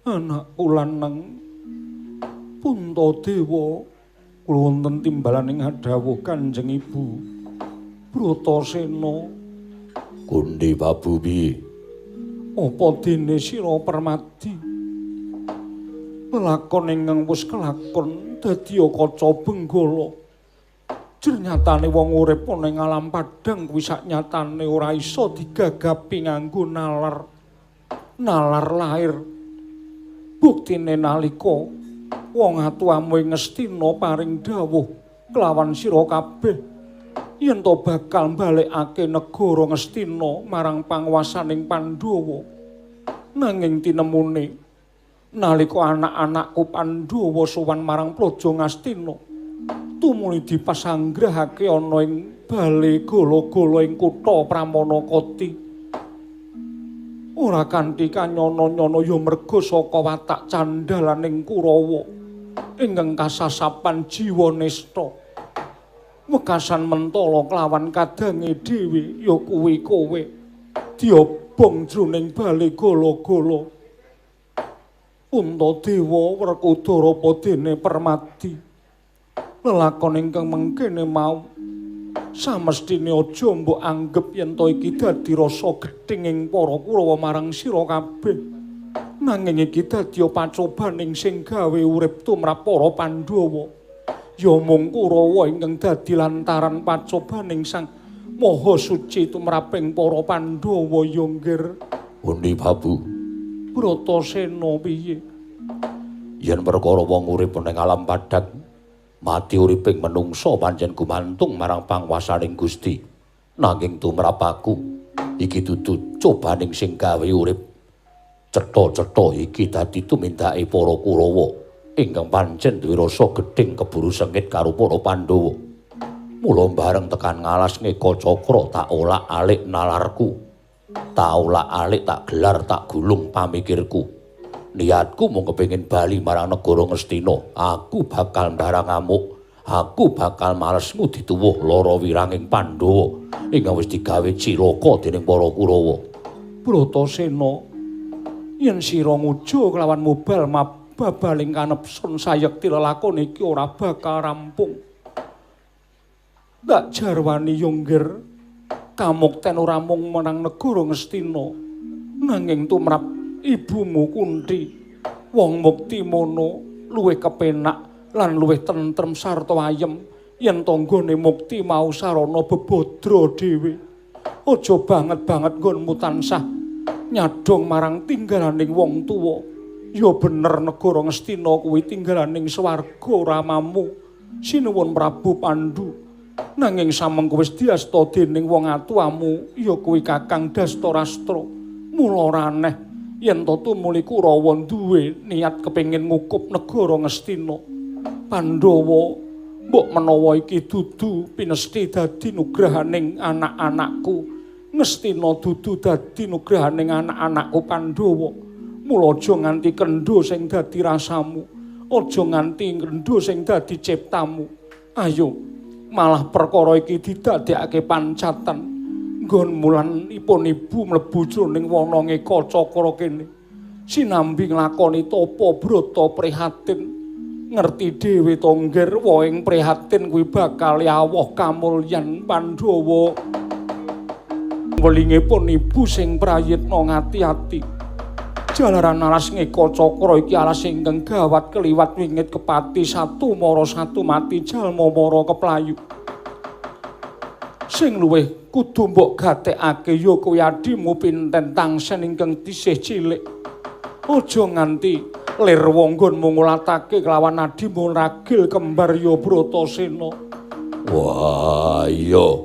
Anakku lanang Puntadewa, kula wonten timbalaning dawuh Kanjeng Ibu Bratasena. Gundi Prabu piye? Apa dene sira Permadi? Lelakon ingkang wis kelakon dadi kaca benggala. Jernyatane wong urip ana ing alam padhang kuwi saknyatane ora iso digagapi nganggo nalar. Nalar lair. Buktine nalika wong atuwamu ing Ngastina paring dawuh kelawan sira kabeh yen to bakal mbalekake negara Ngastina marang panguwasaning Pandhawa. Nanging tinemune nalika anak-anakku Pandhawa sowan marang Praja Ngastina, tumuli dipasanggrahake ana ing bale gala-gala ing kutha Pramanakati. Ora kanthi kanyana-nyana ya merga saka watak candhalaning Kurawa ingkang kasasapan jiwa nista. Wekasan mentala kelawan kadange dhewe ya kuwi kowe diobong jroning bale gala-gala. Puntadewa Werkudara apa dene Permadi, lelakon ingkang mengkene mau samestine aja mbok anggep yen to iki dadi rasa gething ing para Kurawa marang sira kabeh. Nanging iki dadi pacobaning sing gawe urip tumrap para Pandhawa. Ya mung Kurawa ingkang dadi lantaran pacobaning Sang Maha Suci tumraping para Pandhawa ya nggir. Pundi Prabu? Bratasena piye? Yen perkara wong urip ning alam padhang, mati uriping menungsa pancen gumantung marang panguwasaning Gusti. Nanging tumrap aku iki dudu cobaning sing gawe urip. Cetha-cetha iki dadi tumindake para Kurawa ingkang pancen duwe rasa gething keburu sengit karo para Pandhawa. Mula bareng tekan ngalas Ngeka Cakra tak olak-alik nalarku. Tak olak-alik tak gelar tak gulung pamikirku. Niatku mung kepengin bali marang negara Ngastina. Aku bakal mbarang ngamuk. Aku bakal males ngudi tuwuh lara wiranging Pandhawa ingkang wis digawe cilaka dening para Kurawa. Bratasena, yen sira ngujo kelawan mubal mababaling kanepsun sayekti lelakon iki ora bakal rampung. Tak jarwani yo nggir, kamukten ora mung menang negara Ngastina, nanging tumrap ibumu Kunti, wong mukti mono luwih kepenak lan luwih tentrem sarta ayem yen tanggane mukti mau sarana bebadra dhewe. Aja banget-banget nggonmu tansah nyadhong marang tinggalaning wong tuwa. Ya bener negara Ngastina kuwi tinggalaning swarga ramamu sinuwun Prabu Pandu. Nanging samengko wis diasta dening wong atuwamu ya kuwi Kakang Dastarastra. Mula ora aneh yen to tumuli Kurawa duwe niat kepengin ngukup negara Ngastina. Pandhawa, mbok menawa iki dudu pinesti dadi nugrahaning anak-anakku. Ngastina dudu dadi nugrahaning anak-anakku Pandhawa. Mula aja nganti kendho sing dadi rasamu, aja nganti kendho sing dadi ciptamu. Ayo, malah perkara iki didadekake pancatan. Nggonmu lan ipun ibu mlebu jroning wana Ngeka Cakra kene. Sinambi nglakoni tapa brata prihatin. Ngerti dhewe to nggir, wohing prihatin kuwi bakal awoh kamulyan Pandhawa. Welingipun ibu sing prayitna ngati-ati. Jalaran alas Ngeka Cakra iki alas ingkang gawat keliwat wingit kepati satu mara satu mati jalma mara keplayu. Sing luwih kudu mbok gatekake ya kuwi adhimu Pinten Tangsen ingkang tisih cilik. Aja nganti lir wonggonmu ngulatake kelawan adhimu ragil kembar ya Bratasena. Wah iya,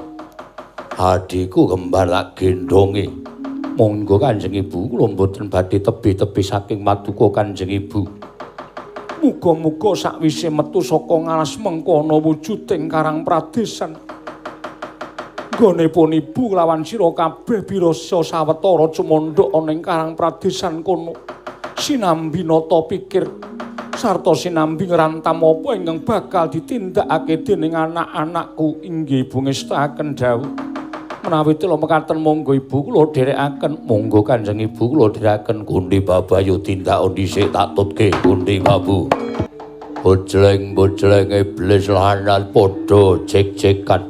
adhiku kembar tak gendhonge. Monggo Kanjeng Ibu, kula mboten badhe tebih-tebih saking paduka Kanjeng Ibu. Muga-muga sakwise metu saka ngalas mengko ana wujuding Karang Pradesan. Nggonipun ibu kelawan sira kabeh birasa sawetara cumandhak ana ing Karang Pradesan kono. Sinambi nata pikir sarta sinambi ngrantam apa ingkang bakal ditindakake dening anak-anakku. Inggih Ibu ngestakaken dawuh. Menawi tila mekaten monggo ibu kula dherekaken, monggo Kanjeng Ibu kula dherekaken. Gundi Babayu tindak dhisik tak tutke Gundi Babu. Bojleng-bojleng iblis lanal padha jek-jekan.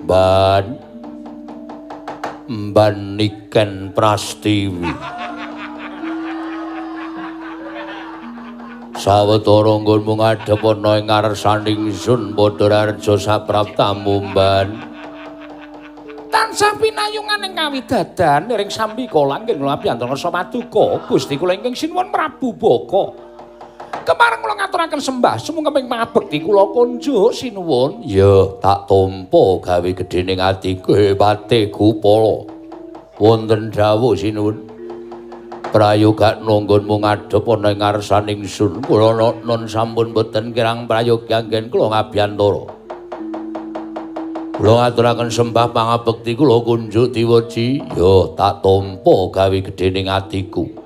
Ban Mban Niken Prastiwi. Sawetara nggonmu ngadhep ana ing ngarsaning ingsun padha raharja sapraptamu Mban. Tansah pinayungan ing kawidadan ring sambika langgeng kula abyantar ngarsa paduka Gusti kula ingkang sinuwun Prabu Baka. Kepareng kula ngaturaken sembah sumangga pangabekti kula kunjuk sinuwun. Ya tak tampa gawe gedhening atiku Patih Gupala. Wonten dawuh sinuwun. Prayogakna nggonmu ngadhep ana ing ngarsaning ingsun kula nun sampun boten kirang prayogi anggen kula ngabiyantara. Kula ngaturaken sembah pangabekti kula kunjuk Diwaji. Ya tak tampa gawe gedhening atiku.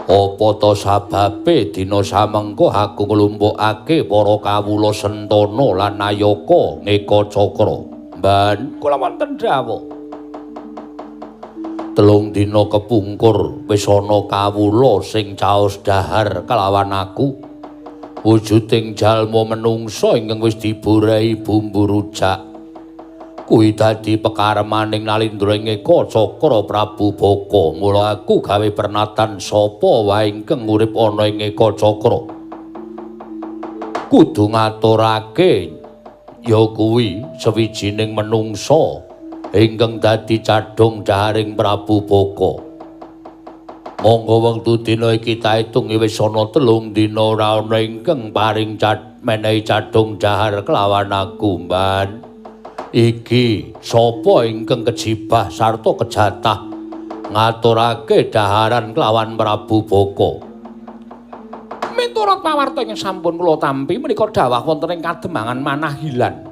Apa ta sababe dina samengko aku nglumpukake para kawula Sentana lan Nayaka Ngeka Cakra. Mban kula wonten dawuh. 3 dina kepungkur wis ana kawula sing caos dahar kelawan aku. Wujuding jalma menungsa ingkang wis diborehi bumbu rujak. Kuwi dadi pekaremaning Nalindra ing Eka Cakra Prabu Baka. Mula aku gawe pernatan sapa wae ingkang urip ana ing Eka Cakra kudu ngaturake ya kuwi sawijining menungsa ingkang dadi cadhong daharing Prabu Baka. Monggo wektu dina iki taetung wis ana 3 dina ora ana ingkang paring menehi cadhong dahar kelawan aku Mban. Iki sapa ingkang kejibah sarta kejatah ngaturake daharan kelawan Prabu Baka. Miturut pawarta ingkang sampun kula tampi menika dawah wonten ing Kademangan Manahilan.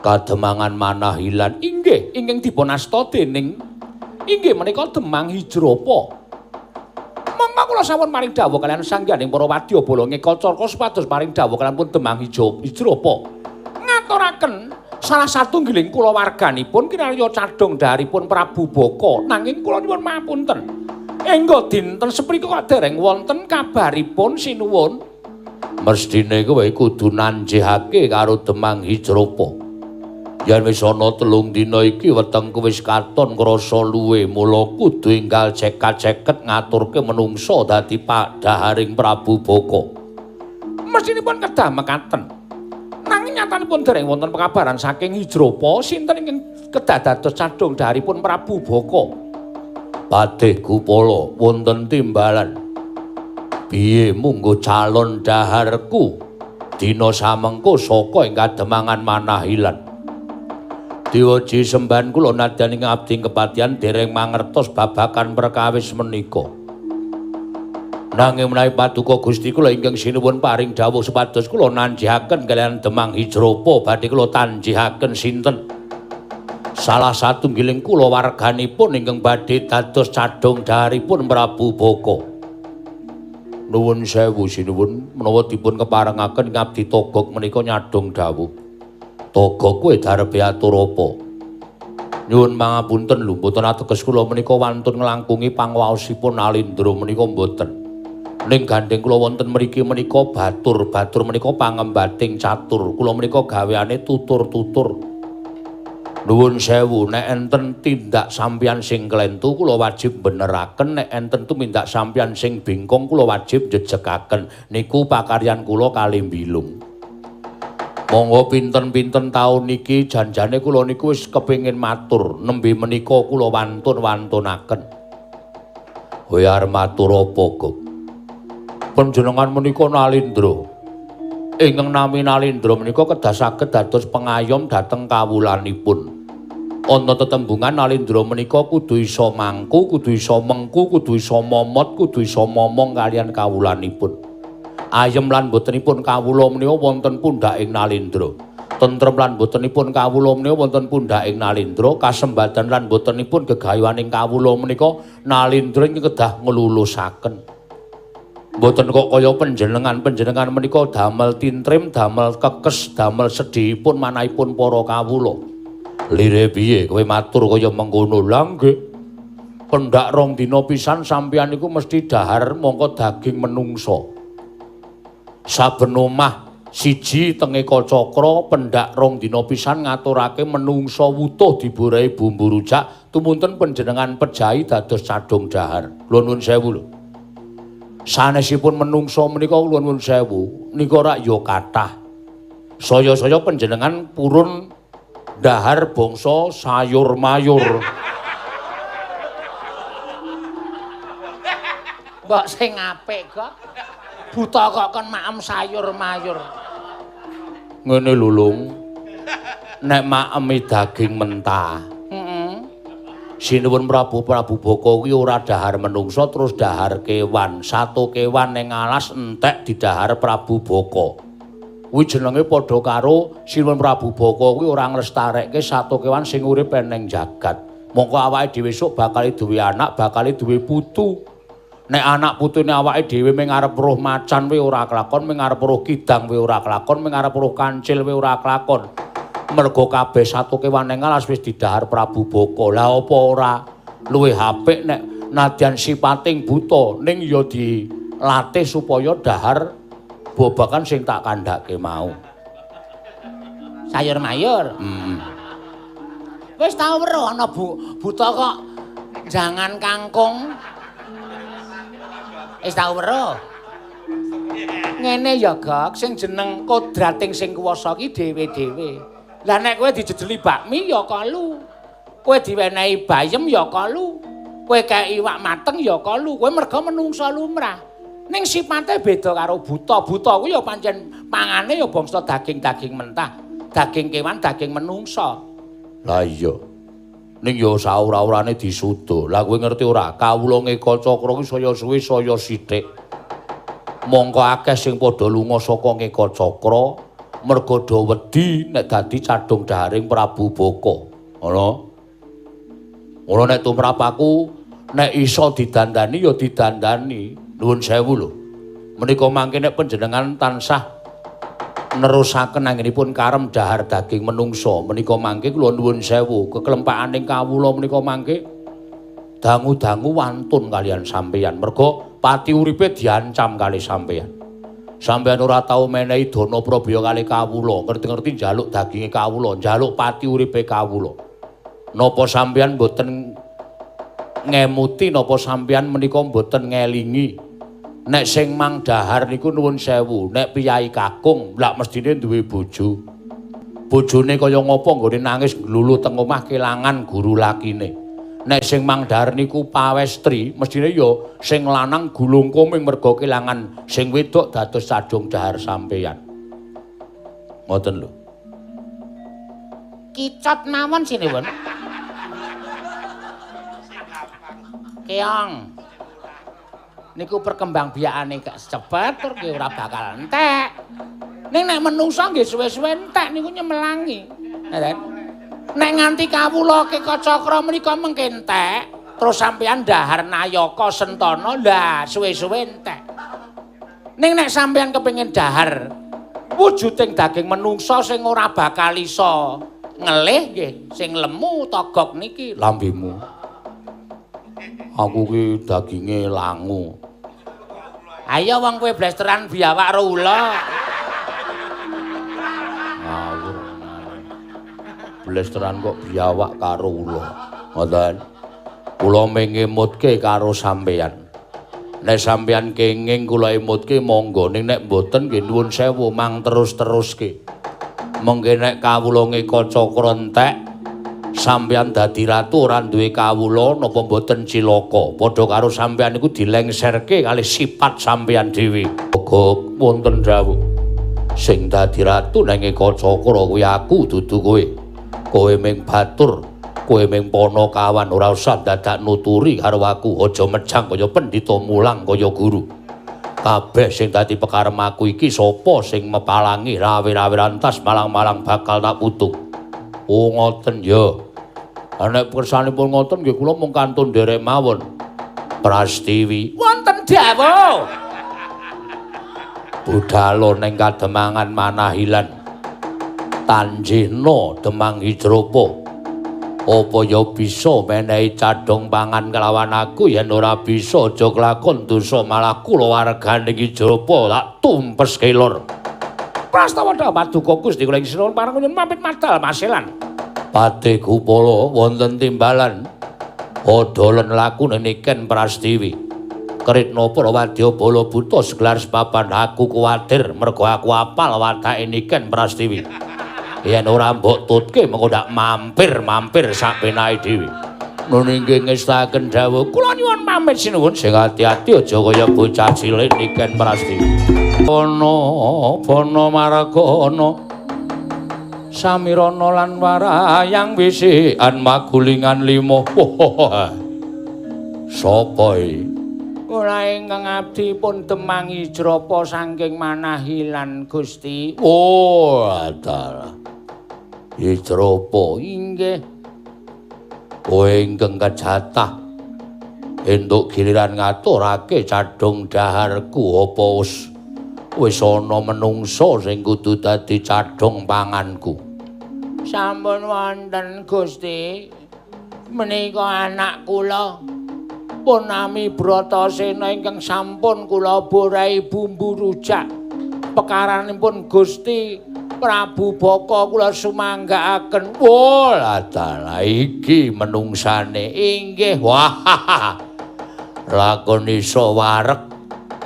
Kademangan Manahilan inggih ingkang dipun asta dening inggih menika Demang Hijrapa. Monggo kula sampun paring dawuh kaliyan sangganing para wadyabala Ngeka Cakra supados paring dawuh kaliyan pun Demang Hijrapa. Ngaturaken salah satunggiling kulawarganipun kinarya cadhong daharipun Prabu Baka, nanging kula nyuwun mapunten. Engga dinten seprika kok dereng wonten kabaripun sinuwun. Mesthine kowe kudu nanjihake karo Demang Hijrapa. Yen wis ana 3 dina iki wetengku wis katon krasa luwe, mula kudu enggal cekat-ceket ngaturke menungsa dadi padaharing Prabu Baka. Mestinipun kedah mekaten. Nanging nyatanipun dereng wonten pekabaran saking Hijrapa sinten ingkang kedah dados cadhong daharipun Prabu Baka. Patih Gupala wonten timbalan. Piye munggo calon daharku dina samengko saka ing Kademangan Manahilan. Diwaji sembahan kula nadyan ing abdi kepatihan dereng mangertos babagan perkawis menika. Nanging menawi paduka Gusti kula ingkang sinuwun paring dawuh supados kula nanjihaken kaliyan Demang Hijrapa badhe kula tanjihaken sinten salah satunggiling kulawarganipun ingkang badhe dados cadhong daharipun Prabu Baka. Nuwun sewu sinuwun menawa dipun keparengaken ngabdi Togog menika nyadhong dawuh. Togog kowe darepe atur apa? Nyuwun pangapunten lho, mboten ateges kula menika wantun nglangkungi pangwaosipun Nalindra menika mboten. Ning gandheng kula wonten mriki menika batur-batur menika pangembating catur. Kula menika gaweane tutur-tutur. Nuwun sewu, nek enten tindak sampeyan sing klentu kula wajib beneraken, nek enten tumindak sampeyan sing bingkong kula wajib jejekaken. Niku pakaryan kula kalih bilung. Monggo pinten-pinten taun niki janjane kula niku wis kepengin matur, nembe menika kula wantun-wantunaken. Kowe arep matur apa, Gog? Panjenengan menika Nalindra. Ingkang nami Nalindra menika kedah saged dados pengayom dhateng kawulanipun. Ana tetembungan Nalindra menika kudu iso mangku, kudu iso mengku, kudu iso momot, kudu iso momong kaliyan kawulanipun. Ayem lan botenipun kawula menika wonten pundhaking Nalindra. Tentrem lan botenipun kawula menika wonten pundhaking Nalindra, kasembadan lan botenipun gegayuhaning kawula menika Nalindra ingkang kedah nglulusaken. Mboten kok kaya panjenengan-panjenengan menika damel tintrim, damel kekes, damel sedhihipun manahipun para kawula. Lire piye kowe matur kaya mengkono? Lah nggih. Pendak rong dina pisan sampeyan niku mesti dahar mongko daging menungsa. Saben omah siji teng Ekacakra pendak rong dina pisan ngaturake menungsa wutuh diborehi bumbu rujak tumunten panjenengan pejahi dados cadhung dahar. Kula nuwun sewu lho. Sanesipun menungsa menika kula nuwun sewu nika rak ya kathah. Saya-saya panjenengan purun dahar bangsa sayur mayur. Mbok sing apik kok. Buta kok kon maem sayur mayur. Ngene lho, Lung. Nek maeme daging mentah. Heeh. Sinuwun Prabu Prabu Baka kuwi ora dahar menungsa terus dahar kewan. Sato kewan ning alas entek didahar Prabu Baka. Kuwi jenenge padha karo Sinuwun Prabu Baka kuwi ora nglestarekke sato kewan sing urip ning jagat. Mongko awake dhewe esuk bakal duwe anak, bakal duwe putu. Nek anak putune awake dhewe ming arep roh macan we ora kelakon, ming arep roh kidang we ora kelakon, ming arep roh kancil we ora kelakon. Mergo kabeh sato kewan ning alas wis didahar Prabu Baka. Lah apa ora luwih apik nek nadyan sipating buta ning ya dilatih supaya dahar babagan sing tak kandhake mau. Sayur mayur. Wis tau weruh ana buta kok jangan kangkung. Wis tau weruh. Ngene ya, Gok, sing jeneng kodrating sing kuwasa ki dhewe-dhewe. Lah nek kowe dijejeli bakmi ya kalu. Kowe diwenehi bayem ya kalu. Kowe kei iwak mateng ya kalu. Kowe merga menungsa lumrah. Ning sipate beda karo buta. Buta kuwi ya pancen pangane ya bangsa daging-daging mentah, daging kewan, daging menungsa. Lah iya. Ning ya saora-orane disuda. Lah kowe ngerti ora? Kawula Ngekacakra kuwi saya suwe saya sithik. Mongko akeh sing padha lunga saka Ngekacakra merga do wedi nek dadi cadhung daharing Prabu Baka. Ngono. Ngono nek tumrap aku nek iso didandani ya didandani. Nuwun sewu lho. Menika mangke nek panjenengan tansah nerusaken anggenipun karem dahar daging menungsa menika mangke kula nuwun sewu keklempakaning kawula menika mangke dangu-dangu wantun kalian sampeyan merga pati uripe diancam kali sampeyan. Sampeyan ora tau menehi dana prabaya kali kawula, ngerti-ngerti njaluk daginge kawula, njaluk pati uripe kawula. Napa sampeyan mboten ngemuti, napa sampeyan menika mboten ngelingi? Nek sing mang dahar niku nuwun sewu, nek piyai kakung lak mestine duwe bojo. Bojone kaya ngapa nggone nangis nglulu teng omah kelangan guru lakine. Nek sing mang dahar niku pawestri, mestine ya sing lanang gulung koming merga kelangan sing wedok dados cadhung dahar sampeyan. Ngoten lho. Kicot mawon sinuwun. Keong. Niku perkembangbiakane gak cepet tur nggih ora bakal entek. Ning nek menungsa nggih suwe-suwe entek niku nyemelangi. Ngoten. Nek nganti kawula Kekacakra menika mengke entek, terus sampeyan dahar Nayaka Sentana, lah suwe-suwe entek. Ning nek sampeyan kepengin dahar wujuding daging menungsa sing ora bakal iso ngelih nggih, sing lemu togok niki lambemu. Aku ki daginge langu. Ayo wong kowe blesteran biawak karo ula. Ngawur. Blesteran kok biawak karo ula. Ngoten. Kula mengemutke karo sampeyan. Nek sampeyan kenging kula emutke monggo, ning nek mboten nggih nuwun sewu mang terus-teruske. Mengke nek kawula Ngekacakra entek sampeyan dadi ratu ora duwe kawula napa mboten cilaka. Padha karo sampeyan niku dilengserke kalih sifat sampeyan dhewe. Gog wonten dawuh. Sing dadi ratu nang Ekacakra kuwi aku dudu kowe. Kowe ming batur, kowe ming panakawan, ora usah dadak nuturi karo aku. Aja mejang kaya pendhita mulang kaya guru. Kabeh sing dadi pekarem aku iki sapa sing mepalangi rawe-rawe rantas malang-malang bakal tak putung. Oh ngoten ya. Nek kersanipun ngoten nggih kula mung kantun nderek mawon. Prastiwi wonten dawuh. Budhalo ning kademangan Manahilan. Tanjihna Demang Hijrapa. Apa ya bisa menehi cadhong pangan kelawan aku? Yen ora bisa aja kelakon dosa malah kulawargane Ijrapa tak tumpes kelor. Prastawa paduka Gusti kula ing sinuwun pareng nyuwun pamit madal maselan. Patih Gupala wonten timbalan. Odolen lakune Niken Prastiwi. Kritna para wadya bala buta segelar sepapan aku kuwatir mergo aku apal watake Niken Prastiwi. Yen ora mbok tutke mengko ndak mampir-mampir sak penake dhewe. Nun inggih ngestaken dawuh kula nyuwun pamit sinuwun. Sing ati-ati aja kaya bocah cilik Niken Prastiwi. Ana bana margana samirana lan warayang wisikan magulingan lima. Sapa iki? Kula ingkang abdi pun Demang Ijrapa saking Manahilan Gusti. Oh, dalah. Ijrapa inggih. Kowe ingkang kejatah entuk giliran ngaturake cadhong daharku apa wis ana menungsa sing kudu dadi cadhong panganku? Sampun wonten Gusti. Menika anak kula punami Bratasena ingkang sampun kula borahi bumbu rujak. Pekaranipun Gusti Prabu Baka kula sumanggaaken. Oh, dalah iki menungsane. Inggih. Wah. Lakon iso wareg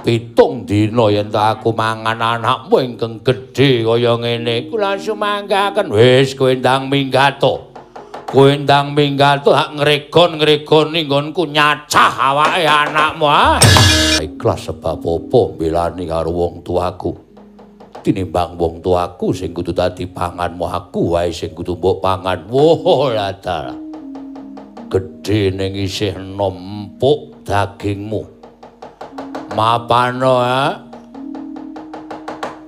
7 dina yen ta aku mangan anakmu ingkang gedhe kaya ngene. Kula sumanggaaken. Wis kowe ndang minggat to. Kowe ndang minggat to hak ngregon-ngregoni nggonku nyacah awake anakmu ah. Ikhlas sebab apa mbelani karo wong tuaku. Tinimbang wong tuaku sing kudu dadi panganmu aku wae sing kudu mbok pangan. Wah, dalah. Gedhe ning isih enom empuk dagingmu. Mapano ha?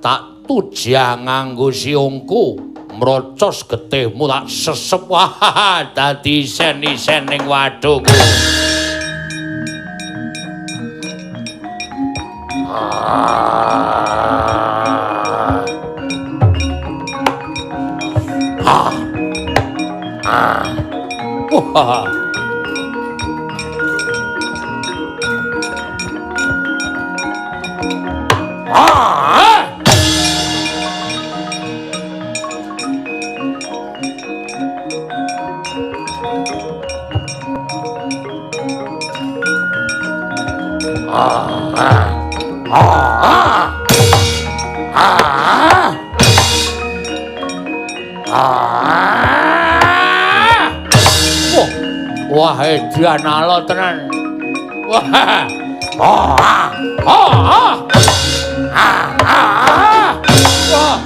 Tak tujah nganggo siungku, mrocos getihmu tak sesep. Wah, dadi isen-isen ning wadukku. Wah. Wah, edan alot tenan. Wah. Ah. Ah. Ah. Ah. Wah.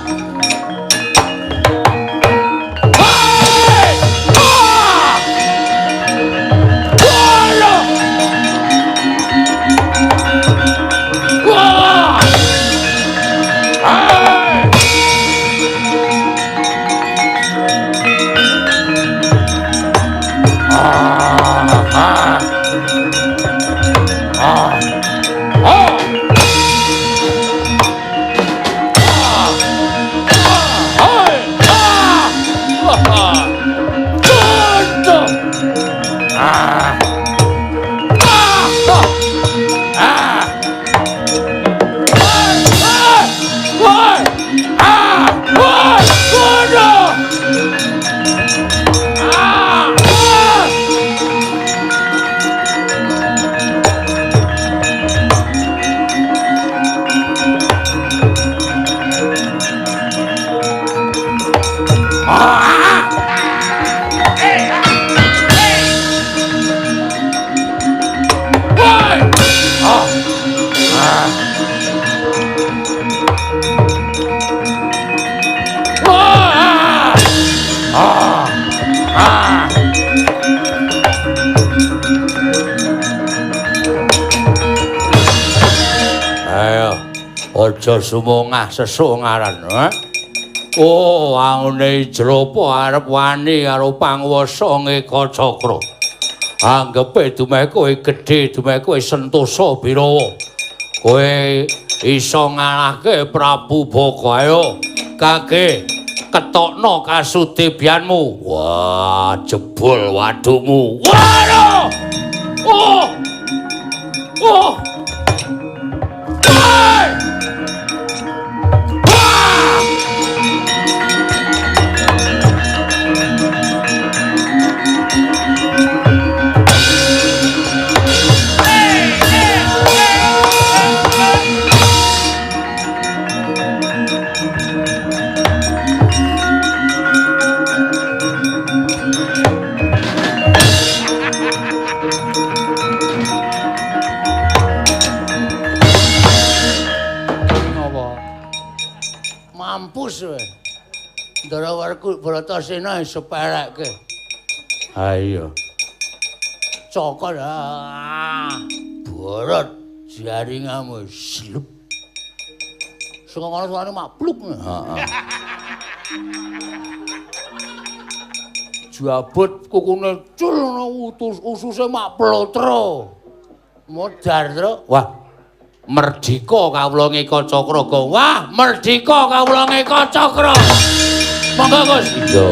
Aja sumongah sesuk ngaran, ha? Oh, angune Ijrapa arep wani karo panguwasa Ngekacakra. Anggepe dumeh kowe gedhe, dumeh kowe sentosa birawa. Kowe iso ngalahke Prabu Baka. Ayo, Kake. Ketokno kasudebyanmu. Wah, jebol wadukmu. Waduh! Oh! Oh! Woi! Wah! Mampus kowe. Ndara Werku Bratasena sepelekke. Ha iya. Cokot ah. Borot jaringamu slup. Saka kono suarane mapluk. Heeh. Jabut kukune cul ngono ususe mak plotro. Modar, Truk. Wah. Merdika kawula Ngeka Cakra. Wah, merdika kawula Ngeka Cakra. Monggo, Gus. Iya.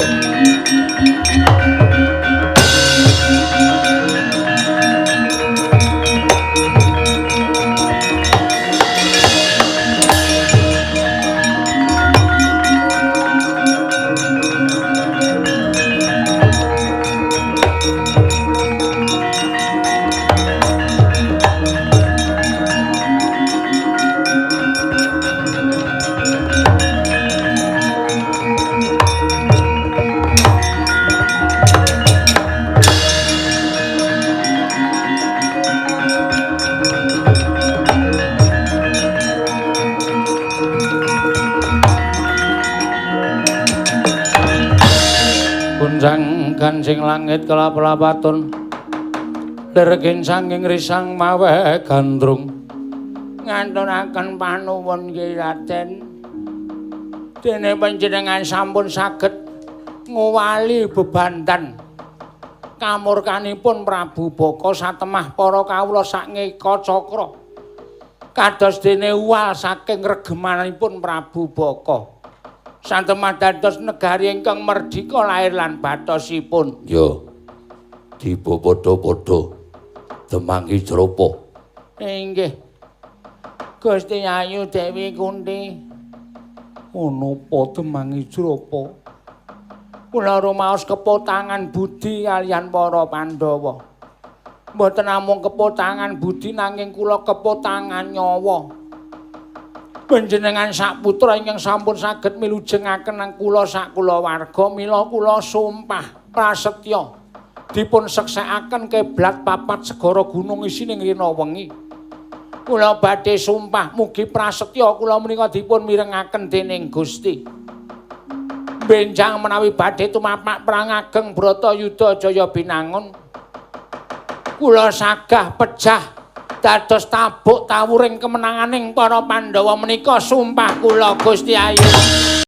Gunjang gancing langit kelap-lapatun lir kincanging risang maweh gandrung Nganturaken panuwun Ki Raden. Dene panjenengan sampun saged nguwali bebandan kamurkanipun Prabu Baka satemah para kawula sak Ngeka Cakra. Kados dene uwal saking regemanipun Prabu Baka. Satemah dados negari ingkang merdika lahir lan batosipun. Ya. Dipa padha-padha Demang Ijrapa. Inggih. Gusti Ayu Dewi Kunti. Ana apa Demang Ijrapa? Kula rumaos kepotangan budi kaliyan para Pandhawa. Mboten namung kepotangan budi nanging kula kepotangan nyawa. Panjenengan sak putra ingkang sampun saged milujengaken nang kula sak kulawarga mila kula sumpah prasetya dipun seksekaken kiblat papat segara gunung isining rina wengi. Kula badhe sumpah mugi prasetya kula menika dipun mirengaken dening Gusti. Benjang menawi badhe tumapak perang ageng Bratayuda Jaya Binangun kula sagah pejah dados tabuk tawuring kemenanganing para Pandhawa menika sumpah kula Gusti Ayu.